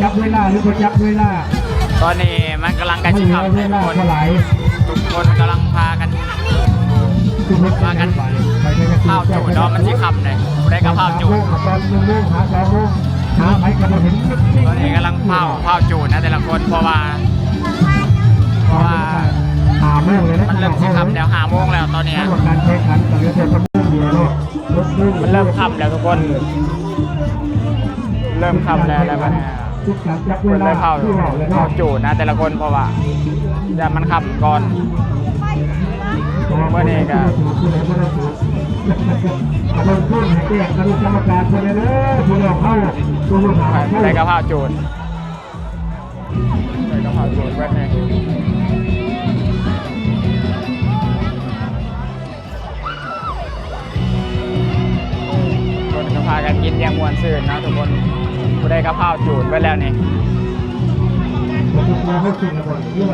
ຈັບເວລາ ຫຼືບໍ່ຈັບເວລາ? ຕອນນີ້ມັນກຳລັງໃກ້ຊິຄ່ຳແລ້ວ ທຸກຄົນ ທຸກຄົນກຳລັງພາກັນ ພາກັນພ້າວຈູດເນາະ ມັນຊິຄ່ຳເດ້ ຜູ້ໃດກໍພ້າວຈູດ ຕອນໜຶ່ງໂມງຫາສອງໂມງ ຫາໃຜກໍບໍ່ເຫັນ ຕອນນີ້ກຳລັງພ້າວ ພ້າວຈູດນະແຕ່ລະຄົນ ເພາະວ່າ ເພາະວ່າ ຫ້າໂມງແລ້ວນະ ມັນເລີ່ມຊິຄ່ຳແລ້ວ ຫ້າໂມງແລ້ວຕອນນີ້ ການແຂ່ງຂັນກໍເຫຼືອແຕ່ຊົ່ວໂມງດຽວເນາະ ມັນເລີ່ມຄ່ຳແລ້ວທຸກຄົນ ເລີ່ມຄ່ຳແລ້ວ ແລ້ວບັດນີ້ ເພິ່ນເລີຍພ້າວ ພ້າວຈູດນະແຕ່ລະຄົນ ເພາະວ່າຢ້ານມັນຄ່ຳກ່ອນ ມື້ນີ້ກະ ໄປກັບພ້າວຈູດ ໄປກັບພ້າວຈູດເບິດນີ້ ເພິ່ນກໍພາກັນກິນຢ່າງມ່ວນຊື່ນເນາະທຸກຄົນ ຜູ້ໃດກໍພ້າວຈູດເບິດແລ້ວນີ້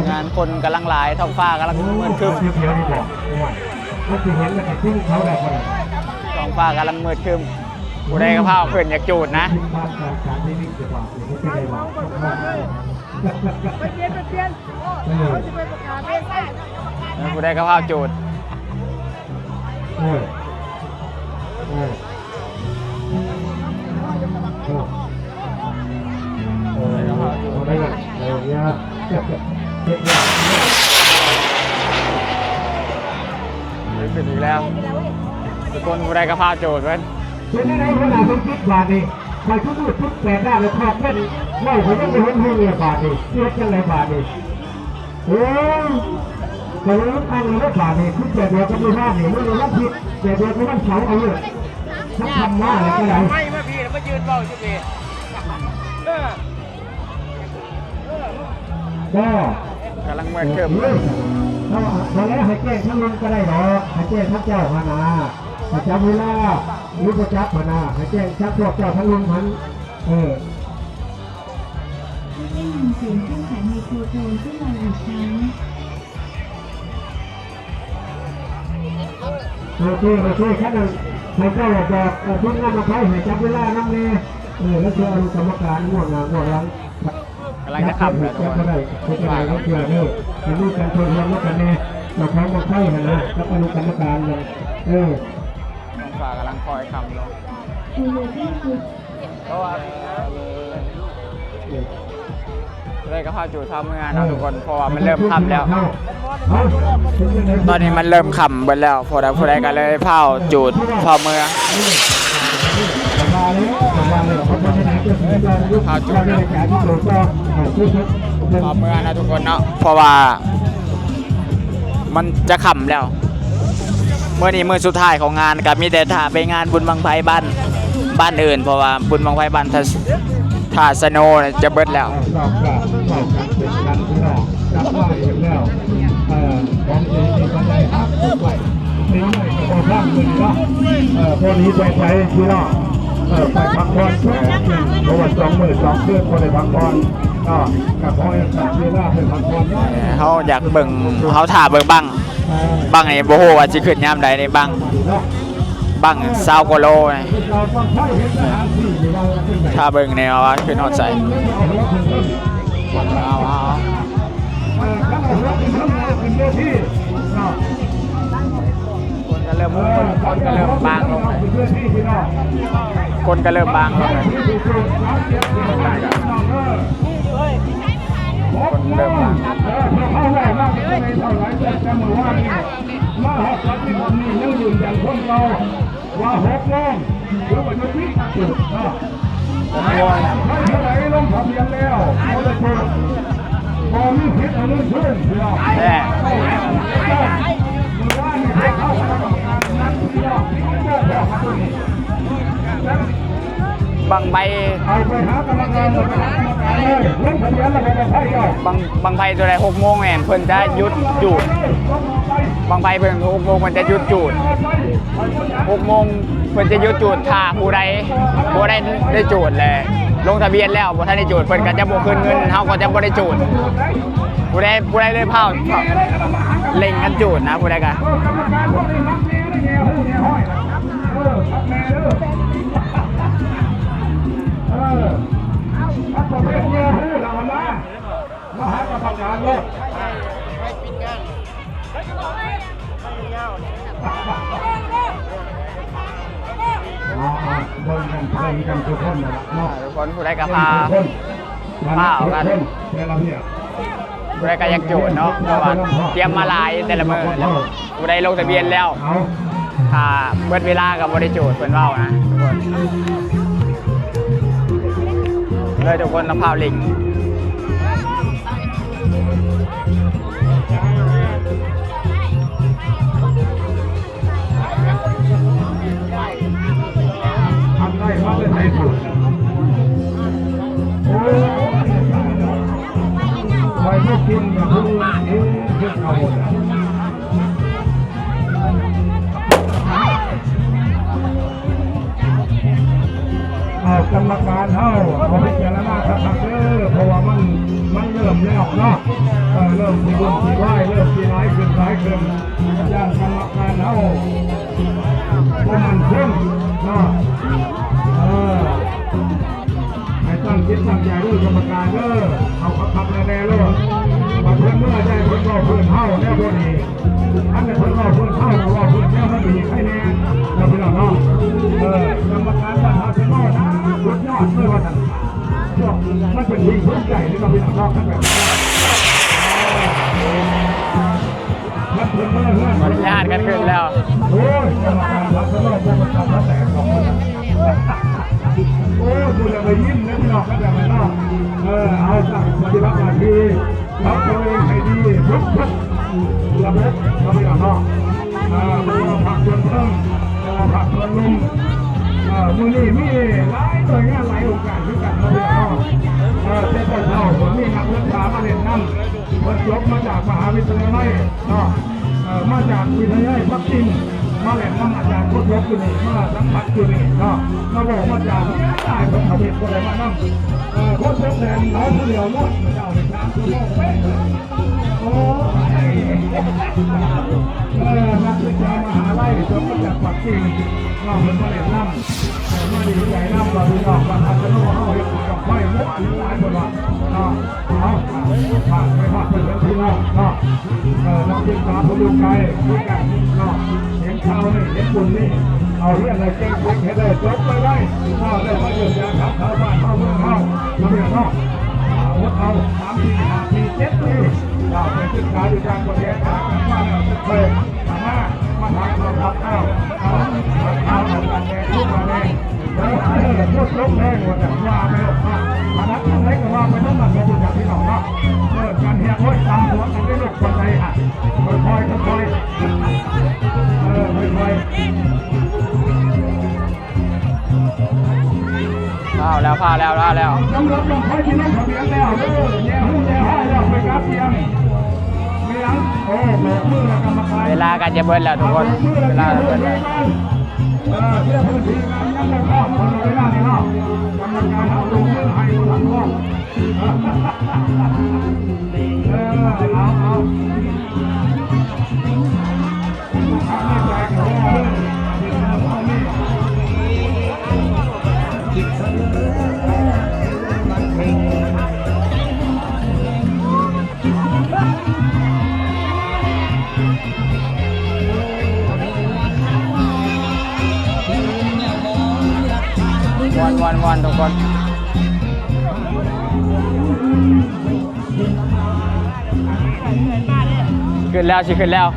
ງານຄົນກຳລັງຫຼາຍ ທ້ອງຟ້າກຳລັງມືດຄຶ້ມ ທ້ອງຟ້າກຳລັງມືດຄຶ້ມ ຜູ້ໃດກໍພ້າວຂຶ້ນຢາກຈູດນະ. ເອີ ຜູ້ໃດກໍພ້າວຈູດ ເອີ ເອີ ເອີ ເອີ ເອີ ເອີ ຂຶ້ນອີກແລ້ວ ທຸກຄົນ ຜູ້ໃດກໍພ້າວຈູດເພິ່ນ ເປັນຈັ່ງໃດຫົວໜ້າສົມຈິດບາດນີ້? ຂ້ອຍຄືມືດຈຸດແປດດ້ານແລ້ວຄອກເງິນ ເວົ້າຂ້ອຍຍັງບໍ່ເຫັນເລື່ອງເລີຍບາດນີ້ ຊິເຮັດຈັ່ງໃດບາດນີ້? ໂອ້ຍ ກໍເລີຍຕັ້ງແລ້ວບາດນີ້ ຄືແບບດຽວກັບມື້ວານນີ້ ມື້ວັນທິດ ແບບດຽວກັບວັນເສົາ ເອົາໂລດ ມັນທຳມາແລ້ວກໍໄດ້ ໄມ້ມາພີ້ ມາຢືນເວົ້າຢູ່ພີ້ ເອີ ກໍກຳລັງເມືອນເກີບ ເອີ ເອົາ ເອົາແລ້ວ ໃຫ້ແຈ້ງທາງລຸງກໍໄດ້ດອກ ໃຫ້ແຈ້ງທາງເຈົ້າຫັ້ນນະ ໃຫ້ຈັບເວລາ ຫຼືບໍ່ຈັບຫັ້ນນະ ໃຫ້ແຈ້ງຈັບພວກເຈົ້າທາງລຸງຫັ້ນ ເອີ ໄດ້ຍິນສຽງເຄື່ອງຂາຍໄມໂຄຣໂຟນຂຶ້ນມາອີກຄັ້ງ ໂອເຄ ໂອເຄ ຄັນນັ້ນໃຫ້ເຈົ້າບອກ ເອີ ທີມງານບັ້ງໄຟໃຫ້ຈັບເວລານຳແດ່ ເອີ ແລ້ວຊິເອົາກຳມະການງວດໜ້າງວດຫຼັງ ກຳລັງຈະຄ່ຳແລ້ວທຸກຄົນ ເຮັດຈັ່ງໃດກໍເຊື່ອເດີ ໃຫ້ມີການເຂົ້າຮ່ວມນຳກັນແດ່ ເຈົ້າຂອງບັ້ງໄຟຫັ້ນນະ ກັບອະນຸກຳມະການນັ້ນ ເອີ ທ້ອງຟ້າກຳລັງຄ່ອຍຄ່ຳລົງ ເພາະວ່າ ເອີ ຜູ້ໃດກໍພາຈູດພາເມືອເນາະທຸກຄົນ ເພາະວ່າມັນເລີ່ມຄ່ຳແລ້ວ ຕອນນີ້ມັນເລີ່ມຄ່ຳເບິດແລ້ວ ຜູ້ໃດ ຜູ້ໃດກໍເລີຍພາຈູດພາເມືອ ພາຈູດ ພາເມືອນະທຸກຄົນເນາະ ເພາະວ່າ ມັນຈະຄ່ຳແລ້ວ ມື້ນີ້ມື້ສຸດທ້າຍຂອງງານ ກໍມີແຕ່ຖ້າໄປງານບຸນບັ້ງໄຟບ້ານ ບ້ານອື່ນ ເພາະວ່າບຸນບັ້ງໄຟບ້ານທ່າ ທ່າສະໂນຈະເບິດແລ້ວ ເອີ ພໍດີແຕ່ໃຈພີ່ນ້ອງ ເອີ ໄປພັກຜ່ອນ ເພາະວ່າສອງມື້ສອງຄືນບໍ່ໄດ້ພັກຜ່ອນເນາະ ກໍຂໍໃຫ້ເວລາໄປພັກຜ່ອນ ເຮົາຢາກເບິ່ງ ເຮົາຖ້າເບິ່ງບັ້ງ ບັ້ງນີ້ບໍ່ຮູ້ວ່າຊິຂຶ້ນຍາມໃດນີ້ ບັ້ງ ບັ້ງຊາວກວ່າໂລນີ້ ຖ້າເບິ່ງແນ່ວ່າຂຶ້ນຮອດໃສ ເອົາ ເອົາ ເອົາ ຄົນກໍເລີ່ມ ຄົນ ຄົນກໍເລີ່ມບາງລົງແລ້ວ ຄົນກໍເລີ່ມບາງລົງແລ້ວ ຄົນເລີ່ມບາງ ມາຮອດປັດຈຸບັນນີ້ຍັງຢືນຢັນຄວາມເກົ່າວ່າ ຫົກໂມງ ຖືວ່າຢຸດວິການເນາະ ໃຜຜູ້ໃດລົງທະບຽນແລ້ວ ບໍ່ໄດ້ເປີດ ບໍ່ມີສິດເອົາເງິນຄືນ ພີ່ນ້ອງ ແນ່ ມື້ວານນີ້ພວກເຮົາ ພີ່ນ້ອງ ບັ້ງໄຟ ບັ້ງ ບັ້ງໄຟຕົວໃດຫົກໂມງແມ່ນເພິ່ນຈະຢຸດຈູດ ບັ້ງໄຟເພິ່ນຫົກໂມງເພິ່ນຈະຢຸດຈູດ ຫົກໂມງເພິ່ນຈະຢຸດຈູດ ຖ້າຜູ້ໃດບໍ່ໄດ້ ໄດ້ຈູດແລ້ວ ລົງທະບຽນແລ້ວບໍ່ທັນໄດ້ຈູດ ເພິ່ນກໍຈະບໍ່ຄືນເງິນ ເຮົາກໍຈະບໍ່ໄດ້ຈູດ ຜູ້ໃດ ຜູ້ໃດເລີຍພ້າວ ເລັ່ງກັນຈູດນະ ຜູ້ໃດກໍ ເອີ ກຳມະການພວກນີ້ມັກແນ່ແນ່ ຮູ້ແນ່ຮ້ອຍ ເອີ ມັກແນ່ເດີ ເອີ ຄັນປະເພດແຍ່ຮູ້ລະເອົາມາ ມາຫາກຳມະການໂລດ. ເອົາໆ ເບິ່ງກັນເບິ່ງກັນທຸກຄົນນະເນາະ ທຸກຄົນ ຜູ້ໃດກໍພາ ເບິ່ງທຸກຄົນ ພາເອົາກັນ ແຕ່ລະວຽກ ຜູ້ໃດກໍຢາກໂຈດເນາະ ເພາະວ່າຕຽມມາຫຼາຍແຕ່ລະມື້ ຜູ້ໃດລົງທະບຽນແລ້ວ ຖ້າເບິດເວລາກໍບໍ່ໄດ້ໂຈດ ເພິ່ນເວົ້ານະທຸກຄົນ ເລີຍທຸກຄົນຕ້ອງພາວເລັ່ງ. ອັນໃດມາແຕ່ໄສພຸ້ນ? ໂອ້ຍ ໄປບໍ່ກິນນະເພິ່ນ ເອີ ເຮັດເອົາ ເອົາ ກຳມະການເຮົາ ເອົາພິຈາລະນາຄັກໆເດີ ເພາະວ່າມັນ ມັນເລີ່ມແລ້ວເນາະ ເອີ ເລີ່ມຊິວຸ່ນຊິວາຍ ເລີ່ມຊິຫຼາຍຂຶ້ນ ຫຼາຍຂຶ້ນ ຢ້ານກຳມະການເຮົາບໍ່ໝັ້ນຄົງເນາະ ເອີ ໃຫ້ຕັ້ງຈິດຕັ້ງໃຈເດີກຳມະການເດີ ເອົາຄັກໆແນ່ໆໂລດ ບາດເພິ່ນເມືອ ຢ່າໃຫ້ເພິ່ນເວົ້າພື້ນເຮົາແນວບໍ່ດີ ອັນນັ້ນເພິ່ນເວົ້າພື້ນເຮົາ ເວົ້າພື້ນແນວມັນດີໃຄແນ່ເນາະ ພີ່ນ້ອງເນາະ ເອີ ກຳມະການບ້ານເຮົາຊິເວົ້ານະ ສຸດຍອດເລີຍວ່າຊັ້ນ ພວກມັນເປັນທີ່ພູມໃຈເລີຍເນາະ ພີ່ນ້ອງເນາະ ຄັນແບບ ຄັນເພິ່ນເມືອເຮືອນ ບັນຍາດກັນຂຶ້ນແລ້ວ ໂອ້ຍ ກຳມະການພັກສະເນາະ ບໍ່ປະຈັກ ແຕ່ສອງຄົນ ໂອ້ຍ ບໍ່ຢາກໄດ້ຍິນເດ້ພີ່ນ້ອງ ຄັນແບບນັ້ນເນາະ ເອີ ເອົາ ຕັ້ງປະຕິບັດໜ້າທີ່ ຮັບໂຕເອງໃຫ້ດີທຸກໆລະບົບເນາະ ພີ່ນ້ອງເນາະ ເອີ ບໍ່ວ່າພາກສ່ວນເທິງ ບໍ່ວ່າພາກສ່ວນລຸ່ມ ເອີ ມື້ນີ້ມີຫຼາຍໜ່ວຍງານຫຼາຍອົງການຄືກັນເນາະ ພີ່ນ້ອງເນາະ ເອີ ແຕ່ເຊົ້າໆ ມີນັກສຶກສາມາເຮັດນຳ ເພິ່ນຈົບມາຈາກມະຫາວິທະຍາໄລເນາະ ເອີ ມາຈາກວິທະຍາໄລປັກກິ່ງ ມາເຮັດນຳອາຈານໂຄສົກຢູ່ນີ້ ມາສັມຜັດຢູ່ນີ້ເນາະ ມາເວົ້າມາຈາ ຫຼາຍຄົນເຂົາເຮັດບໍ່ໄດ້ມານຳ ເອີ ຄົນຈົບແມ່ນເຮົາຜູ້ດຽວເນາະ ເຈົ້າໄດ້ສາມຊົ່ວໂມງເປັນ ໂອ້ຍ ເອີ ນັກສຶກສາມະຫາໄລ ຈົບມາຈາກປັກກິ່ງເນາະ ເພິ່ນມາເຮັດນຳ ເອີ ມາດີໃຈນຳວ່າພີ່ນ້ອງບ້ານທ່າສະໂນເຮົາເຮັດບັ້ງໄຟມ່ວນຫຼາຍ ເພິ່ນວ່າເນາະ ເອົາ ຝາກໄປ ຝາກໄປເຖິງພີ່ນ້ອງເນາະ ເອີ ນັກສຶກສາຜູ້ຢູ່ໄກຄືກັນເນາະ ເຫັນຂ່າວນີ້ ເຫັນບຸນນີ້ ເອົາຮຽນໃຫ້ເກັ່ງ ເກັ່ງໃຫ້ໄດ້ ຈົບໄປໄດ້ ເນາະ ໄດ້ມາຢ້ຽມຢາມຖາມຂ່າວບ້ານເຮົາເມືອງເຮົາ ນຳເນາະ ອາ ອົດເອົາ ສາມປີ ຫ້າປີ ເຈັດປີ ເນາະ ໄປສຶກສາຢູ່ຕ່າງປະເທດ ກັບມາແລ້ວ ເຄີຍ ມາ ມາຖາມຂ່າວ ຖາມຂ່າວ ຖາມຂ່າວ ເອົາກັນແດ່ ທຸກມາແດ່ ເອີ ໂຄດລົງແຮງວ່າຊັ້ນ ວ່າໄປໂລດເນາະ ຂະໜາດຈັ່ງໃດກໍວ່າໄປນຳນັ້ນ ບໍ່ຮູ້ຈັກພີ່ນ້ອງເນາະ ເອີ ການແຮງ ໂອ້ຍ ຕຳຫົວກັນໄປລູກປານໃດຫັ້ນ ຄ່ອຍໆ ຄ່ອຍໆ ເອີ ຄ່ອຍໆ ພ້າວແລ້ວ ພ້າວແລ້ວ ພ້າວແລ້ວ ສຳລັບບັ້ງໄຟທີ່ລົງທະບຽນແລ້ວເດີ ແຍ່ຮູແຍ່ຮ້ອຍແລ້ວ ໄປກັບຕຽມ ເວລາກໍຈະເບິດແລ້ວທຸກຄົນ ເວລາເບິດແລ້ວ ເອີ ເວລານີ້ເນາະ ກຳມະການເຮົາລົງມືໃຫ້ທັນພ້ອມ ເອີ ເອົາ ເອົາ ມ່ວນໆໆ ທຸກຄົນ ຂຶ້ນແລ້ວ ຊິຂຶ້ນແລ້ວ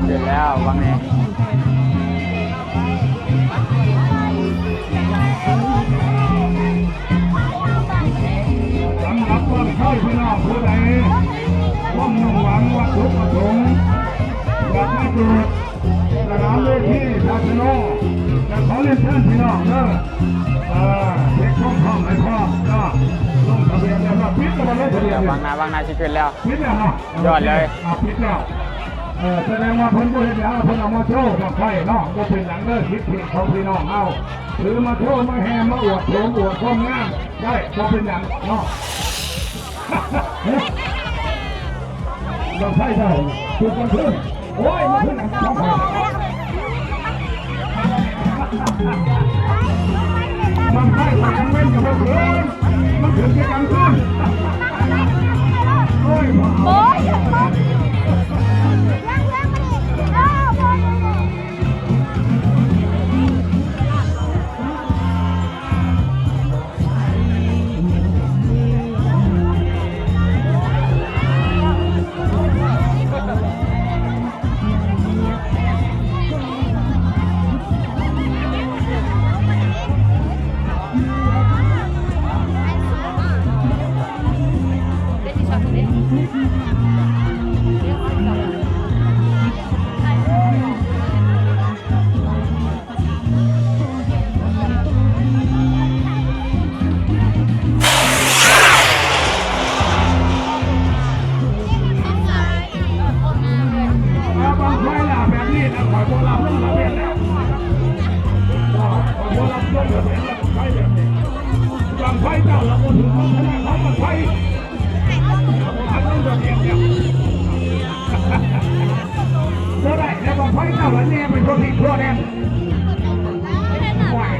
ຂຶ້ນແລ້ວ ຫວັງແນ່. ສຳລັບເບິ່ງໄຟພີ່ນ້ອງຜູ້ໃດ ຄວາມມຸ່ງຫວັງວັດຖຸປະສົງ ຢາກມາເກີດສະໜາມເວທີທາສະໂນ ກໍຂໍລຽນເຊີນພີ່ນ້ອງເດີ ເອີ ເຮັດຄວາມພ້ອມໃຫ້ພ້ອມເນາະ ລົງທະບຽນແລ້ວເນາະ ປິດແລ້ວບໍ່ ລົງທະບຽນ ວາງໜ້າ ວາງໜ້າຊິຂຶ້ນແລ້ວ ປິດແລ້ວເນາະ ຍອດເລີຍ ອ່າ ປິດແລ້ວ ເອີ ສະແດງວ່າເພິ່ນບໍ່ເຮັດຫຍັງ ເພິ່ນເອົາມາໂຊບັ້ງໄຟເນາະ ບໍ່ເປັນຫຍັງເດີ ສິດທິຂອງພີ່ນ້ອງເຮົາ ຖືມາໂຊ ມາແຫ່ ມາອວດໂສມ ອວດຄວາມງາມໄດ້ ບໍ່ເປັນຫຍັງເນາະ ບັ້ງໄຟເຈົ້າ ຈຸດກາງຄືນ ໂອ້ຍ ມັນຂຶ້ນຂອງຂ້ອຍ ບັ້ງໄຟຂ້ອຍກາງເວັນກໍບໍ່ຂຶ້ນ ມັນຂຶ້ນແຕ່ກາງຄືນ ໂອ້ຍ ໂອ້ຍ ບັ້ງໄຟລະແບບນີ້ນະ ຂ້ອຍບໍ່ຮັບລົງທະບຽນແລ້ວ ຂ້ອຍບໍ່ຮັບລົງທະບຽນແລ້ວ ບັ້ງໄຟແບບນີ້ ບັ້ງໄຟເຈົ້າລະບໍ່ຖືກ ມັນຂະໜາດເຮົາບັ້ງໄຟ ບໍ່ໄດ້ແລ້ວ ບັ້ງໄຟເຈົ້າລະແຍ່ໄປທົ່ວທິດທົ່ວແດນ ໂອ້ຍ.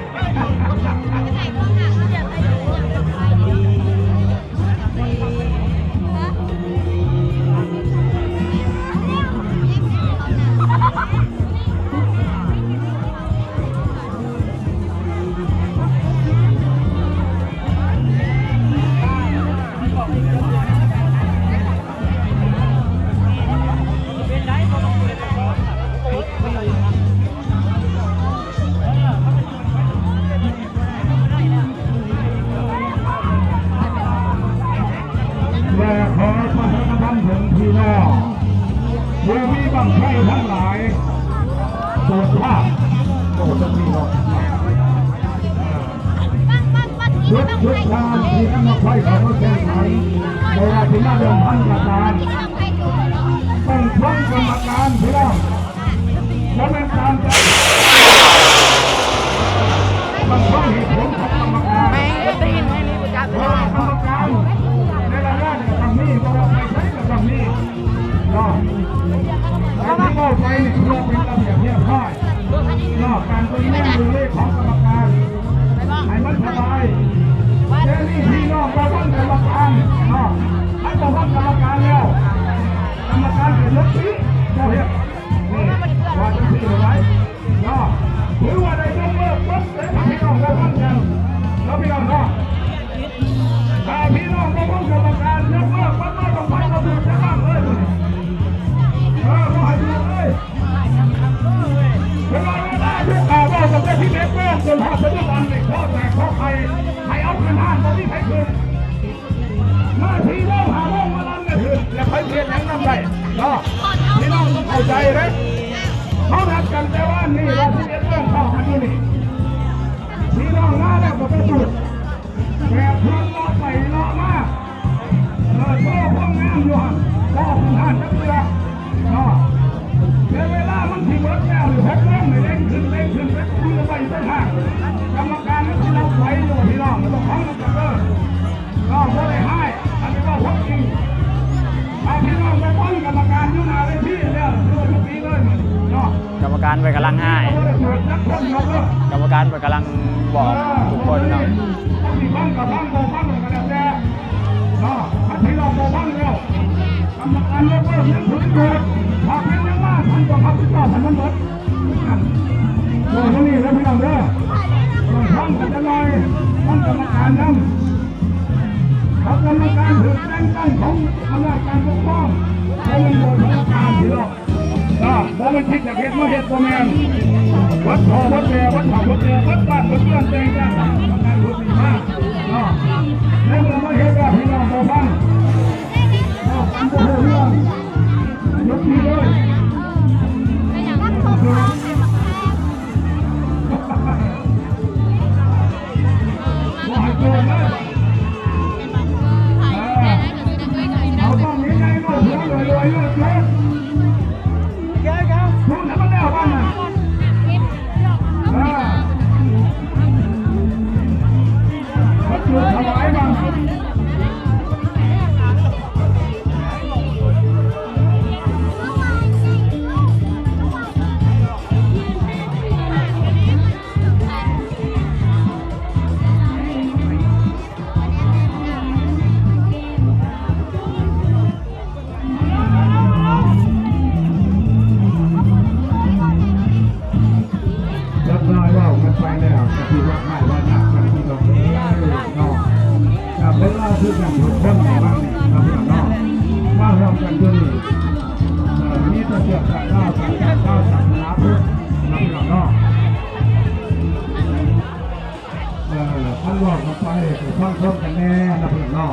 ແລະ ຂໍປະຊາສຳພັນເຖິງພີ່ນ້ອງຜູ້ມີບັ້ງໄຟທັງຫຼາຍ ໂປດພາບ ໂອ້ ເຈົ້າພີ່ນ້ອງ ເອີ ທຸກໆທ່ານທີ່ນຳບັ້ງໄຟເຂົ້າມາແຂ່ງຂັນ ບໍ່ວ່າຊິມາເດີມພັນກໍຕາມ ຕ້ອງຟັງກຳມະການ ພີ່ນ້ອງ. ບໍ່ແມ່ນຕາມໃຈ ຕ້ອງຟັງເຫດຜົນຂອງກຳມະການ ແມ່ນ ຕີນໃຫ້ນີ້ບໍ່ຈັກ ເພາະວ່າກຳມະການໃນລາຍງານກໍຕ້ອງມີ ບໍ່ວ່າໄປໃສກໍຕ້ອງມີເນາະ ການທີ່ເວົ້າໄປນີ້ເພື່ອເປັນລະບຽບຮຽບຮ້ອຍເນາະ ການເບິ່ງແຍງດູແລຂອງກຳມະການໃຫ້ມັນສະບາຍ ແຕ່ນີ້ພີ່ນ້ອງບໍ່ຟັງກຳມະການເນາະ ຄັນບໍ່ຟັງກຳມະການແລ້ວ ກຳມະການກໍຍົກຊີ້ບໍ່ເຮັດ ນີ້ ວ່າຈັ່ງຊີ້ໄດ້ເນາະ ຖືວ່າໄດ້ຍົກເລີກໝົດເລີຍ ຖ້າພີ່ນ້ອງບໍ່ຟັງກັນເນາະ ພີ່ນ້ອງເນາະ ຖ້າພີ່ນ້ອງບໍ່ຟັງກຳມະການ ຍົກເລີກໝົດເລີຍ ບັ້ງໄຟບໍ່ຖືກຈັກບັ້ງເລີຍ ເອີ ບໍ່ໃຫ້ຖືກເລີຍ ເວລາ ເວລາທີ່ຂ້າເວົ້າຕັ້ງແຕ່ສິບເອັດໂມງຈົນຮອດປັດຈຸບັນນີ້ ຂໍແຕກຂໍໄຂ ໃຫ້ເອົາຂຶ້ນຮ້ານ ບໍ່ມີໃຜຂຶ້ນ ມາສີ່ໂມງຫ້າໂມງມາລຳກະຖິນ ແລ້ວໃຜຊິເຮັດຫຍັງນຳໄດ້ເນາະ ພີ່ນ້ອງຕ້ອງເຂົ້າໃຈເດ້ ເຮົານັດກັນແຕ່ວານນີ້ວ່າສິບເອັດໂມງພໍ້ກັນຢູ່ນີ້ ພີ່ນ້ອງມາແລ້ວກໍໄປສູດ ແບບເພິ່ນເລາະໄປເລາະມາ ເອີ ໂຊຄວາມງາມຢູ່ຫັ້ນ ບໍ່ຂຶ້ນຮ້ານຈັກເທື່ອເນາະ ແຕ່ເວລາມັນຊິເບິດແລ້ວນີ້ ຫົກໂມງນີ້ເລັ່ງຂຶ້ນ ເລັ່ງຂຶ້ນ ໄປຄຸຍກັນໄປອີກຕ່າງຫາກ ກຳມະການມັນຊິລັກໄປຢູ່ ພີ່ນ້ອງ ບໍ່ຕ້ອງຟັງນຳກັນເດີ. ເວົ້າບໍ່ໄດ້ຮ້າຍ ອັນນີ້ເວົ້າຄວາມຈິງ ຖ້າພີ່ນ້ອງບໍ່ຟັງກຳມະການຢູ່ໜ້າເວທີແລ້ວ ຄືວ່າຈຸດນີ້ເລີຍເນາະ ກຳມະການເພິ່ນກຳລັງຮ້າຍ ບໍ່ໄດ້ຖືກຈັກຄົນເນາະເດີ ກຳມະການເພິ່ນກຳລັງບອກທຸກຄົນເນາະ ເອີ ເຂົາຊິຟັງກໍຟັງ ບໍ່ຟັງກໍແລ້ວແຕ່ເນາະ ຖ້າພີ່ນ້ອງບໍ່ຟັງແລ້ວ ກຳມະການຍົກເລີກໜັງສືໂຈດ ຖ້າເປັນຫຍັງມາ ທ່ານຕ້ອງຮັບຜິດຊອບໃຫ້ມັນເບິດ. ໂອ້ ມື້ນີ້ເດີພີ່ນ້ອງເດີ ຕ້ອງຟັງກັນຈັກໜ່ອຍ ຟັງກຳມະການນຳ ເພາະກຳມະການຖືກແຕ່ງຕັ້ງຂອງອຳນາດການປົກຄອງ ບໍ່ແມ່ນໂດຍພະນັກງານພີ່ນ້ອງ ເນາະ ບໍ່ແມ່ນຄິດຢາກເຮັດມາເຮັດ ບໍ່ແມ່ນ ເບິດພໍ່ເບິດແມ່ ເບິດເຖົ້າເບິດແກ່ ເບິດບ້ານເບິດເມືອງ ແຕ່ງຕັ້ງກຳມະການຜູ້ນີ້ມາ ເນາະ ແລ້ວກໍມາເຮັດວ່າພີ່ນ້ອງບໍ່ຟັງ ເນາະ ບໍ່ຮູ້ເລື່ອງ ຢຸດທີ່ເລີຍ ບໍ່ໃຫ້ໂກງເລີຍ ເອົາກ້ອງໃຫຍ່ໆ ເອົາຫົວລວຍໆ ເລີກໂກງ ເອົາໃຫ້ມັນແລ້ວບ້ານນັ້ນ ເອີ ເອົາຈູດຖວາຍບ້ານນັ້ນ. ກັນໄປ ໄປຟັງຄວາມກັນແດ່ນະເພື່ອນເນາະ.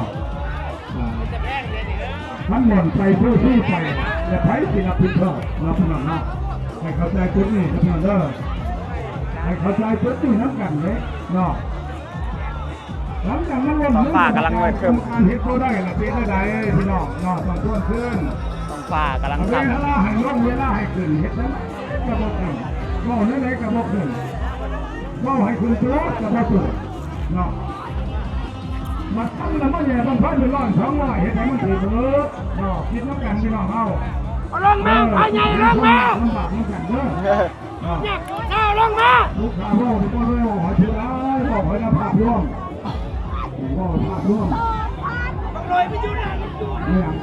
ອ່າ ຄັນໝົດໄປຜູ້ທີ່ໄປ ແລ້ວໃຜຊິຮັບຜິດຊອບເນາະ ພີ່ນ້ອງເນາະ? ໃຫ້ເຂົ້າໃຈຈຸດນີ້ເດີພີ່ນ້ອງເດີ ໃຫ້ເຂົ້າໃຈຈຸດນີ້ນຳກັນເດ້ເນາະ. ຫຼັງຈາກນັ້ນລົງ ທ້ອງຟ້າກຳລັງມືດຄຶ້ມ ການເຮັດບໍ່ໄດ້ລະເປັນຈັ່ງໃດພີ່ນ້ອງເນາະ? ຕ້ອງທວນຄືນ ທ້ອງຟ້າກຳລັງຄ່ຳ ເວລາໃຫ້ລົງ ເວລາໃຫ້ຂຶ້ນ ເຮັດຈັ່ງໃດກໍບໍ່ຂຶ້ນ ເວົ້າແນວໃດກໍບໍ່ຂຶ້ນ ເວົ້າໃຫ້ຂຶ້ນໂຕກໍບໍ່ໂຕເນາະ. ມາທຳລະມາແຍ່ບັ້ງໄຟເປັນຮ້ອຍສອງຮ້ອຍ ເຮັດໃຫ້ມັນຖືກເນາະ. ຄິດນຳກັນພີ່ນ້ອງເຮົາ ເອົາລົງມາ ເອີ ພໍ່ໃຫຍ່ລົງມາ ລຳບາກນຳກັນເດີເນາະ. ເອົາລົງມາ ລູກຄ້າເວົ້ານີ້ບໍ່ໄດ້ເວົ້າໃຫ້ເທື່ອໃດ ເວົ້າໃຫ້ນຳພາບລວມ ເວົ້າພາບລວມ ບັກຫຼອຍໄປຢູ່ນະ ຢູ່ນະ ແມ່ນ.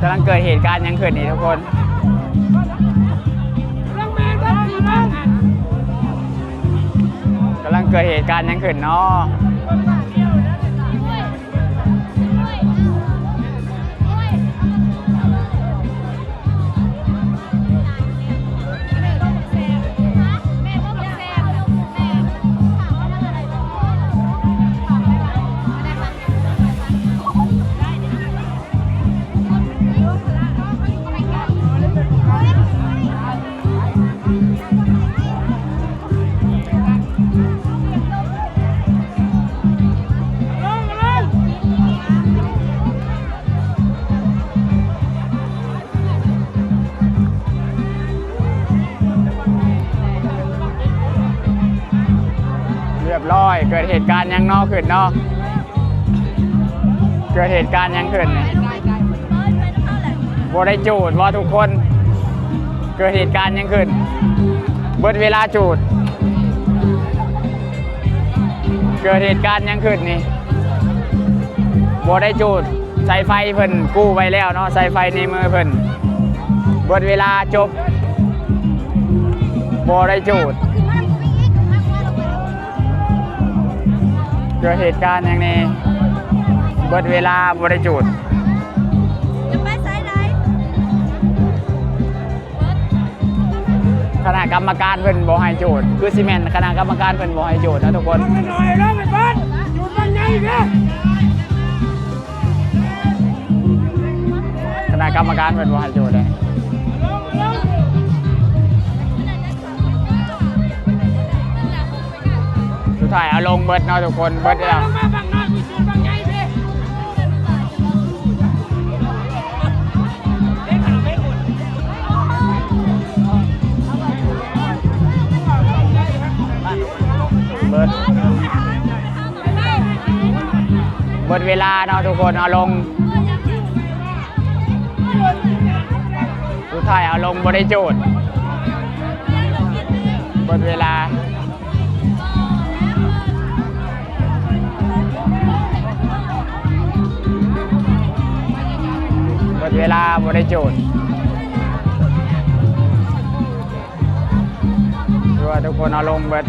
ກຳລັງເກີດເຫດການຫຍັງຂຶ້ນນີ້ທຸກຄົນ? ກຳລັງເກີດເຫດການຫຍັງຂຶ້ນເນາະ? ຮຽບຮ້ອຍ ເກີດເຫດການຫຍັງເນາະຂຶ້ນເນາະ? ເກີດເຫດການຫຍັງຂຶ້ນນີ້? ບໍ່ໄດ້ຈູດບໍ່ທຸກຄົນ? ເກີດເຫດການຫຍັງຂຶ້ນ? ເບິດເວລາຈູດ. ເກີດເຫດການຫຍັງຂຶ້ນນີ້? ບໍ່ໄດ້ຈູດ. ສາຍໄຟເພິ່ນກູ້ໄວ້ແລ້ວເນາະ, ສາຍໄຟໃນມືເພິ່ນ. ເບິດເວລາ, ຈົບ. ບໍ່ໄດ້ຈູດ. ເກີດເຫດການຫຍັງແດ່? ເບິດເວລາ, ບໍ່ໄດ້ຈູດ. ຈະໄປໃສໃດ? ຄະນະກຳມະການເພິ່ນບໍ່ໃຫ້ຈູດ, ຄືຊິແມ່ນຄະນະກຳມະການເພິ່ນບໍ່ໃຫ້ຈູດເນາະທຸກຄົນ. ລົງໄປໜ້ອຍ, ລົງໄປເບິດ, ຈູດມັນໃຫຍ່ເດ້. ຄະນະກຳມະການເພິ່ນບໍ່ໃຫ້ຈູດເດ້. ສຸດທ້າຍເອົາລົງເບິດເນາະທຸກຄົນ, ເບິດແລ້ວ. ເບິດ ເບິດເວລາເນາະທຸກຄົນ, ເອົາລົງ. ສຸດທ້າຍເອົາລົງບໍ່ໄດ້ຈູດ. ເບິດເວລາ. ເບິດເວລາ, ບໍ່ໄດ້ຈູດ. ຄືວ່າທຸກຄົນເອົາລົງເບິດ.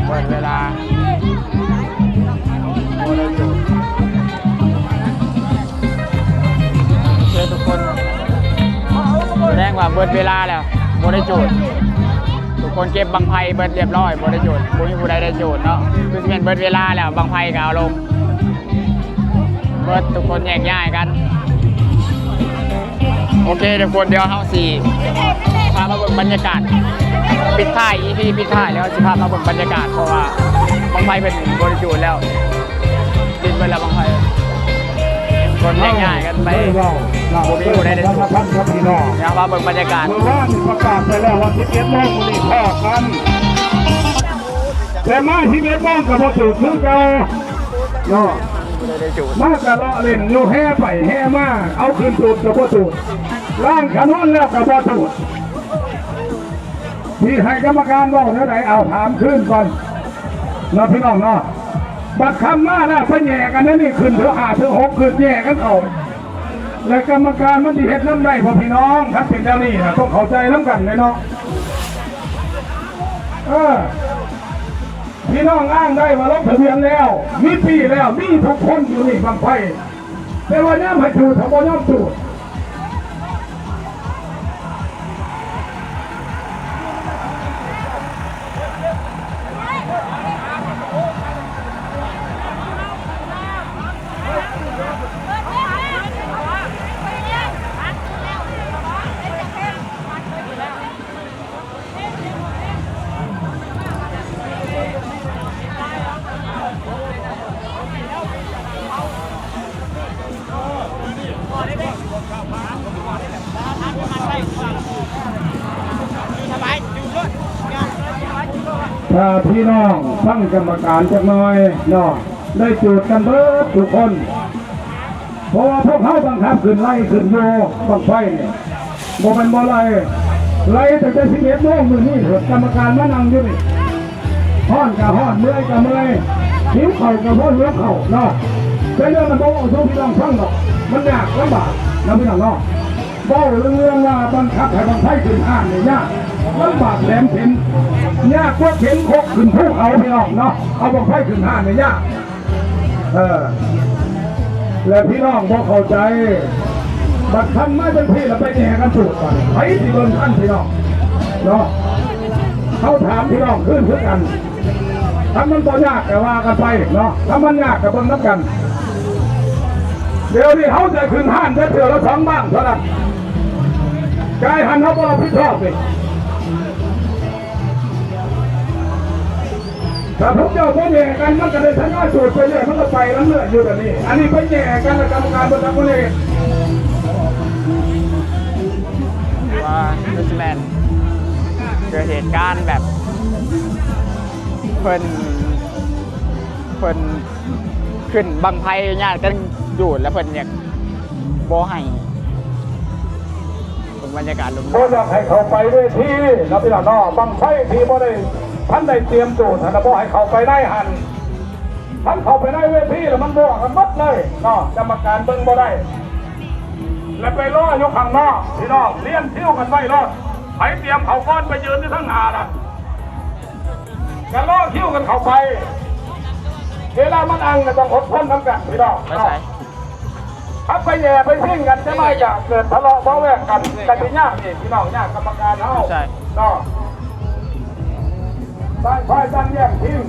ເບິດເວລາ. ໂອເຄທຸກຄົນ, ສະແດງວ່າເບິດເວລາແລ້ວ, ບໍ່ໄດ້ຈູດ. ທຸກຄົນເກັບບັ້ງໄຟເບິດຮຽບຮ້ອຍ, ບໍ່ໄດ້ຈູດ, ບໍ່ມີຜູ້ໃດໄດ້ຈູດເນາະ. ຄືຊິແມ່ນເບິດເວລາແລ້ວ, ບັ້ງໄຟກໍເອົາລົງເບິດ, ທຸກຄົນແຍກຍ້າຍກັນ. ໂອເຄທຸກຄົນ, ດຽວເຮົາຊິພາມາເບິ່ງບັນຍາກາດປິດທ້າຍ, ອີພີປິດທ້າຍແລ້ວຊິພາມາເບິ່ງບັນຍາກາດ, ເພາະວ່າບັ້ງໄຟເພິ່ນບໍ່ໄດ້ຈູດແລ້ວ, ບິນເບິດແລ້ວບັ້ງໄຟ. ຄົນແຍກຍ້າຍກັນໄປ, ບໍ່ມີຜູ້ໃດໄດ້ສູດ. ດຽວເຮົາມາເບິ່ງບັນຍາກາດ. ເມື່ອວານນີ້ປະກາດໄປແລ້ວວ່າສິບເອັດໂມງມື້ນີ້ພໍ້ກັນ, ແຕ່ມາສິບເອັດໂມງກໍບໍ່ສູດຄືເກົ່າເນາະ. ມາກໍເລາະຫຼິ້ນຢູ່, ແຫ່ໄປແຫ່ມາ, ເອົາຂຶ້ນສູດກໍບໍ່ສູດ, ລ້າງຂະນວນແລ້ວກໍບໍ່ສູດ. ຊິໃຫ້ກຳມະການເວົ້າແນວໃດ? ເອົາ ຖາມຄືນກ່ອນເນາະ ພີ່ນ້ອງເນາະ. ບັດຄຳມາແລ້ວໄປແຍ່ກັນແນວນີ້ ຂຶ້ນເທື່ອຫ້າເທື່ອຫົກ ຂຶ້ນແຍ່ກັນເອົາ ແລະກຳມະການມັນຊິເຮັດນຳໄດ້ບໍ່ພີ່ນ້ອງ? ຄັນເປັນແນວນີ້ນະ ຕ້ອງເຂົ້າໃຈນຳກັນເດ້ເນາະ. ເອີ ພີ່ນ້ອງອ້າງໄດ້ວ່າລົງທະບຽນແລ້ວ ມີປີ້ແລ້ວ ມີທຸກຄົນຢູ່ນີ້ບັ້ງໄຟ ແຕ່ວ່າຍາມໃຫ້ຈູດ ເຂົາບໍ່ຍອມຈູດ. ຖ້າພີ່ນ້ອງຟັງກຳມະການຈັກໜ່ອຍເນາະ ໄດ້ຈູດກັນເບິດທຸກຄົນ ເພາະວ່າພວກເຮົາບັງຄັບຂຶ້ນໄລ່ຂຶ້ນຢູ່ບັ້ງໄຟນີ້ ບໍ່ແມ່ນບໍ່ໄລ່ ໄລ່ຕັ້ງແຕ່ສິບເອັດໂມງມື້ນີ້ພຸ້ນ ກຳມະການມານັ່ງຢູ່ນີ້ ຮ້ອນກະຮ້ອນ ເມື່ອຍກະເມື່ອຍ ຫິວເຂົ້າກະບໍ່ຫິວເຂົ້າເນາະ. ແຕ່ເລື່ອງນັ້ນບໍ່ເວົ້າສູ່ພີ່ນ້ອງຟັງດອກ ມັນຍາກລຳບາກນະພີ່ນ້ອງເນາະ. ເວົ້າເລື່ອງວ່າບັງຄັບໃຫ້ບັ້ງໄຟຂຶ້ນຮ້ານນີ້ຍາກ ລຳບາກແສນເຂັນ ຍາກກວ່າເຂັນຄົກຂຶ້ນພູເຂົາພີ່ນ້ອງເນາະ. ເອົາບັ້ງໄຟຂຶ້ນຮ້ານນີ້ຍາກ ເອີ ແລະພີ່ນ້ອງບໍ່ເຂົ້າໃຈ ບັດຄັນມາຈັ່ງຊີ້ລະໄປແຍ່ກັນໂຕດ ບາດນີ້ໃຜຊິເບິ່ງທັນພີ່ນ້ອງເນາະ? ເຮົາຖາມພີ່ນ້ອງຄືນຄືກັນ ຄັນມັນບໍ່ຍາກກະວ່າກັນໄປເນາະ ຄັນມັນຍາກກະເບິ່ງນຳກັນ. ດຽວນີ້ເຮົາຈະຂຶ້ນຮ້ານແຕ່ເທື່ອລະສອງບ້ານເທົ່ານັ້ນ ກາຍຫັ້ນເຮົາບໍ່ຮັບຜິດຊອບນີ້. ຖ້າພວກເຈົ້າບໍ່ແຍ່ກັນ ມັນກະໄດ້ທະຍອຍໂຕດໄປເລື້ອຍ ມັນກະໄປນຳເລື່ອຍຢູ່ແບບນີ້. ອັນນີ້ໄປແຍ່ກັນລະກຳມະການບໍ່ຈັກບໍ່ແນ່ ວ່າຄືຊິແມ່ນເກີດເຫດການແບບ ເພິ່ນ ເພິ່ນຂຶ້ນບັ້ງໄຟຍາດກັນຈູດ ແລ້ວເພິ່ນຢາກບໍ່ໃຫ້ ເບິ່ງບັນຍາກາດລົມໆ ບໍ່ຢາກໃຫ້ເຂົ້າໄປເວທີເນາະພີ່ນ້ອງເນາະ. ບັ້ງໄຟທີ່ບໍ່ໄດ້ ທັນໄດ້ຕຽມໂຕຫັ້ນນະ ບໍ່ໃຫ້ເຂົ້າໄປໃນຫັ້ນ ຄັນເຂົ້າໄປໃນເວທີລະມັນບົວກັນໝົດເລີຍເນາະ ກຳມະການເບິ່ງບໍ່ໄດ້ ແລະໄປລໍຢູ່ຂ້າງນອກພີ່ນ້ອງ ລຽນຄິວກັນໄວ້ໂລດ ໃຜຕຽມເຂົ້າກ່ອນໄປຢືນຢູ່ທາງໜ້ານັ້ນ ກະລໍຄິວກັນເຂົ້າໄປ ເວລາມັນອັ່ງກະຕ້ອງອົດທົນນຳກັນພີ່ນ້ອງ ໄປໃສ ເນາະ. ຄັນໄປແຍ່ໄປຊິງກັນ ຈະມາຢາກເກີດທະເລາະເບົາະແວ້ງກັນ ກະຊິຍາກອີກພີ່ນ້ອງ ຍາກກຳມະການເຮົາ ໃຊ່ ເນາະ ຕ່າງຝ່າຍຕ່າງແຍ່ງທີມ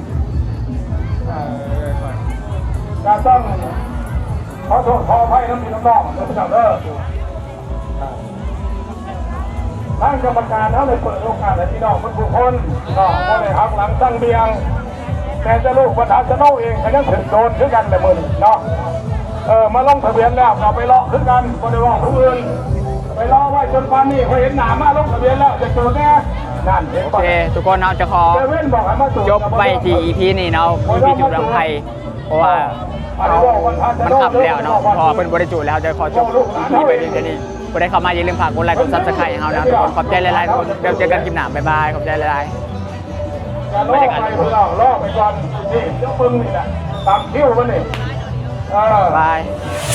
ກະຕ້ອງຂໍໂທດຂໍອະໄພນຳພີ່ນຳນ້ອງເດີພີ່ນ້ອງເດີ. ທາງກຳມະການເຮົາໄດ້ເປີດໂອກາດໃຫ້ພີ່ນ້ອງເບິດທຸກຄົນເນາະ ບໍ່ໄດ້ຫັກຫຼັງຊັງບ່ຽງ ແມ້ແຕ່ລູກບັນດາສະໂນເອງກະຍັງຖືກໂດນຄືກັນແຫຼະມື້ນີ້ເນາະ. ເອີ ມາລົງທະບຽນແລ້ວກະໄປເລາະຄືກັນ ບໍ່ໄດ້ເວົ້າຜູ້ອື່ນ ໄປເລາະໄວ້ຈົນປານນີ້ ຂ້ອຍເຫັນໜ້າມາລົງທະບຽນແລ້ວ ຢາກໂດນແນ່ ນັ້ນເຫັນບໍ່. ໂອເຄ ທຸກຄົນ ເຮົາຈະຂໍ ເຊເວ່ນບອກໃຫ້ມາໂດນ ຈົບໄວ້ທີ່ອີພີນີ້ເນາະ ອີພີຈູດບັ້ງໄຟ ເພາະວ່າເຮົາ ມັນຄ່ຳແລ້ວເນາະ ເພາະວ່າເພິ່ນບໍ່ໄດ້ຈູດແລ້ວ ເຮົາຈະຂໍຈົບ ອີພີໄປພຽງແຕ່ນີ້. ຜູ້ໃດເຂົ້າມາຢ່າລືມຝາກກົດໄລກົດຊັບສະໄຄໃຫ້ເຮົານະທຸກຄົນ. ຂອບໃຈຫຼາຍໆທຸກຄົນ ແລ້ວເຈີກັນຄລິບໜ້າ ບາຍບາຍ ຂອບໃຈຫຼາຍໆ. ຢ່າລໍໄປພີ່ນ້ອງ ລໍໄປກ່ອນ ນີ້ເຈົ້າເບິ່ງນີ້ແຫຼະ ຕາມຄິວມັນນີ້ ເອີ ບາຍ.